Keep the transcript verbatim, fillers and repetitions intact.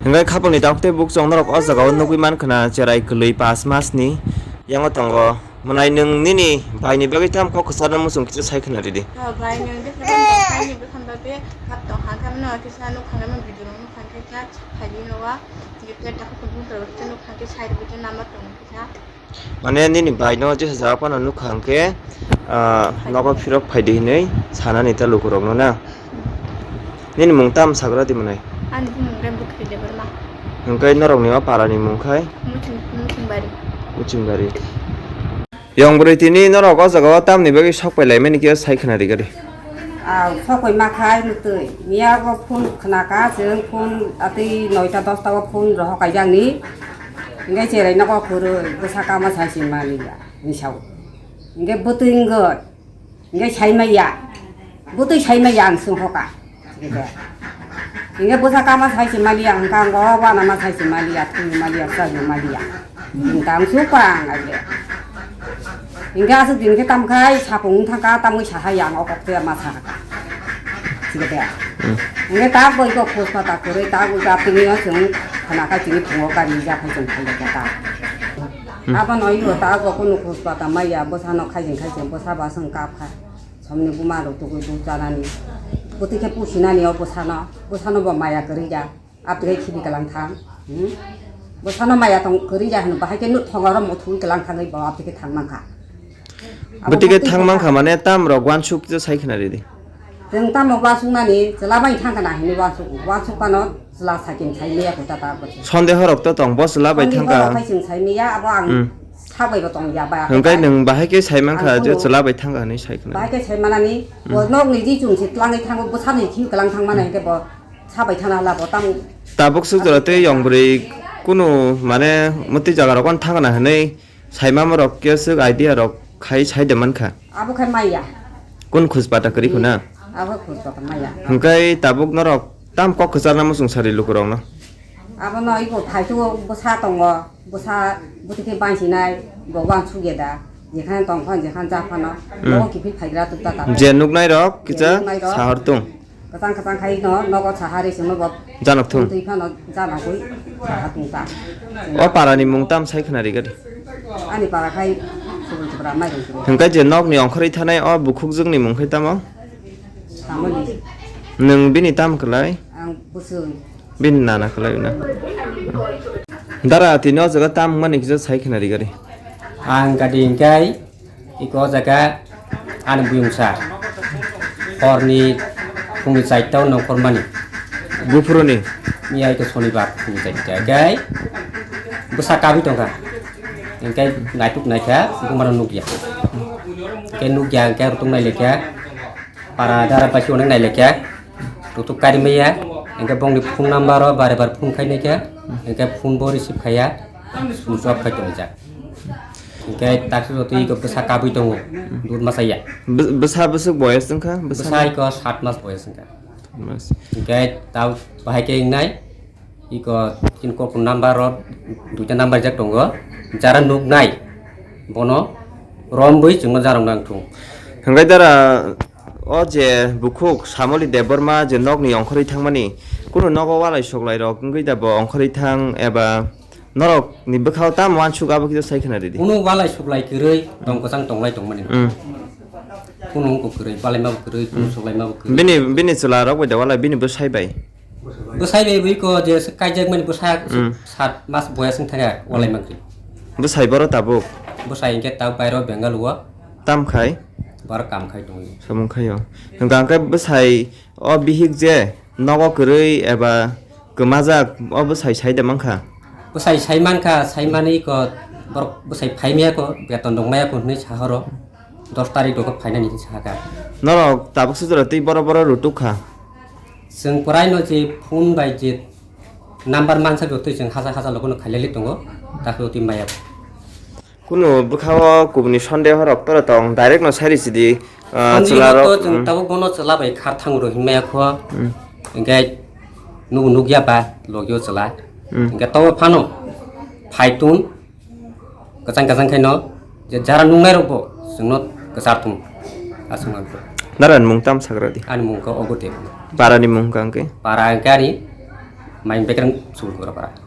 Hingke khapangni takhuk tei bukchung norok o jaga o nugwi mankha na cherai kwlwi paanch mas ni yango tongo. Mwnai nwng nini bai ni bagwi tam kok kwchar no muchung kisa sai khwna ridi. Ah, bai nwng de khapang tong khai ni bwkham bagwi hap tong kha khe mano kisa nuk kha khe mano video rok nuk kha khe kisa phai di no wa. Ngi plate takhuk tong bung tong kisa nuk kha khe sai rwgwi nama tong kisa. Mane nini bai no jesa jaga phano nukha hwnkhe, ah, nogo phirok phaidi hinwi sanani ta lukurokno na. Nini mung tam sagra di mwnai? Ani bumung Rembo Khri Debbarma. Hwnkhe norokni o parani mung khai? Muchung-, Muchungbari. Muchungbari. Yong bwrwi tini norok o jaga o tamni bagwi sok pai laimani khe sai khwna rikari. Ah, sok pai ma khai mwtwi. Miya bo phone khna ka, chwng phone atwi noita dosta o phone rohor kaijak ni. Hingke cherai nogo kwrwi, bwsa kama sai se maliya, hwnwi sao. Hingke bwtwi wngwi, hingke sai maya, bwtwi sai maya ang swng hoka. Hingke bwsa kama sai se maliya, hingke ang o wana ma sai se maliya, thwi maliya, chajwi maliya. Hingke ang sukha ang age. Hingke aswk din khe tam khai sapung wng thang kha, tamwi sa hai ang o kok twi ma sa kha. Sige de. Hmm. Hingke tak bo iko khospa ta kwrwi, tak bo iko apini o chwng khana khai chini phungo gari ja khai chwng khai de ta. Hmm. Abo no iko tak bo kunu khospa ta maya, bwsa no khai jeng khai chwng bwsa ba swng kap kha. Somni buma rok tugui bu chanani. Bwtwi khe pusinani o bwsa no, bwsa no bo maya kwrwi ja. Abtwi khibi kalang thang. Hmm? Bwsano maya tong kwrwi ya hwnwi bahai khe nuk thongo oro muthungwi kalang thangwi bo abtwi khe thang mankha. Abo bwtwi khe muktwi thang thangkha. Mankha mane tam rok wansuk khe sai khwna ridi. Chwng tamo wansuknani chwla bai thangkha na hinwi wansuk, wansuk phano chwla sakin sai maya kho ta ta bwswk. Sondeho rok to tong bo chwla bai thangkha. Sondeho rok khai chwng sai maya abo ang hmm. Sak bai bo tong ya ba. Hwnkhe nwng bahai khe sai mankha je chwla bai thangkha hinwi sai khwna. Bahai khe sai manani hmm. Bo nok ni ji chwng se tlangwi thango bwsano khibi kalang thang mana hmm. Hwnkhe bo. Sabai thana la bo tamo. Tabuk suk jora tei yong bwrwi kunu mane mwtwi jaga rok thangna hwnwi saimama rok khe swk idea rok khai sai de mankha. Abo khai maya. Kun khus pata kwrwi khuna? Abo khus pata maya. Hwnkhe tabuk norok tam kok kwcharna muchung sari lukurokno. Abono iko thaisu bwsa tongo, bwsa bwtwi khe bansinai bo wansuk ya da. Jekhane tong phano jekhane ja phano hmm. Nogo kiphil phaigra tukta ta. Je nuknai rok kisa je nuknai rok. Sahor tung. Kwchang kwchang khai no nogo saha rwi chwngno bo janok thung. Twi phano janagwi saha tungta. O parani mung tam sai khwna rikadi. Ani para khai Subul Tripura mai rung. Hwnkhe je nokni ongkhorwi thanai o bukhukjwkni mung khai tamo? Samoni. Nwng bini tam kwlai? Ang bwswng. Bini nana kwlai na. Dara tini o jaga tam mani kisa sai khwna rikadi. Ang gadi hwnkhe Iko o jaga ani buyungsa horni phungni chaita o nongkhormani. Buphuruni? Miya iko sonibar phungni chaita. Hingke bwsa kabwi tongkha. Hingke naituk naikha, bumano nukya. Hingke nukya, hingke rutuk nailaikha. Para dara paisi onek nailaikha. Rutuk karimaya. Hingke bongni phone number o bare bare phone khainaikha. Hingke phone bo receive khaiya. Switch off khai tongjak. Hingke taksi jotoi iko bwsa kabwi tongo, dud masa ya. Bw-, bwsa bwswk boyes wngkha? Bwsa iko sat mas boyes wngkha. Mas. Hingke tau bahai khe wngnai, iko tin kok number rok, duita number jak tongo, jara nuknai, bono romwi chwngno jarok nang thung. Hingke dara o je bukhuk Samoli Debbarma je nokni ongkhorwi thangmani, kunu nogo walai soklai rok wngwi da bo ongkhorwi thang eba Norok ni bwkhao tamo wansuk abo kisa sai khwna ridi. Kunu walai suklai kwrwi tong kwchang tonglai tongmani. Hmm. Kunu wngkuk kwrwi, balaima bo kwrwi, kunu suklaima bo kwrwi. Bini, bini chwla rok bai da walai bini bwsai bai. Bwsai bai bwiko je kaijakmani bwsa hmm. Sat mas boyas wng thangya walai mangkri. Bwsai boro tabuk. Bwsai hwnkhe tabuk bairo Bengal o. Tam khai? Bar kam khai tongwi. Samung khaio. Hwnkha hwnkhe bwsai o bihik je nogo kwrwi eba kwmajak o bwsai sai da mankha? Bwsai sai mankha, sai manwi ko borok bwsai phai maya ko, beton rok maya ko hinwi sahoro, dos tarik rok phainani hinwi sahakha. Norok tabuk sujura twi boro boro rutuk kha? Chwng pwraino je phone bai je number mansa jotoi chwng haja haja lokono khailali tongo, takhe twi maya. Kunu bwkhao kubuni sondeho rok toro tong, direct no sai risi di, ah, chwla rok, to chwng hmm. Tabuk bono chwla bai khar thango rw hinmaya kho. Hmm. Hingke nuk nukya ba logio chwla. Hmm. Hingke tobo phano phai tun kwchang kwchang khe no je jara nungnai rok bo chwngno kwchar tun aswk mangkha. Nara ni mung tam sagra di? Ani mung khe Ogo Deb. Para ni mung kha hwnkhe? Para hwnkhe ani Mai bekreng Sukur Kukrapara.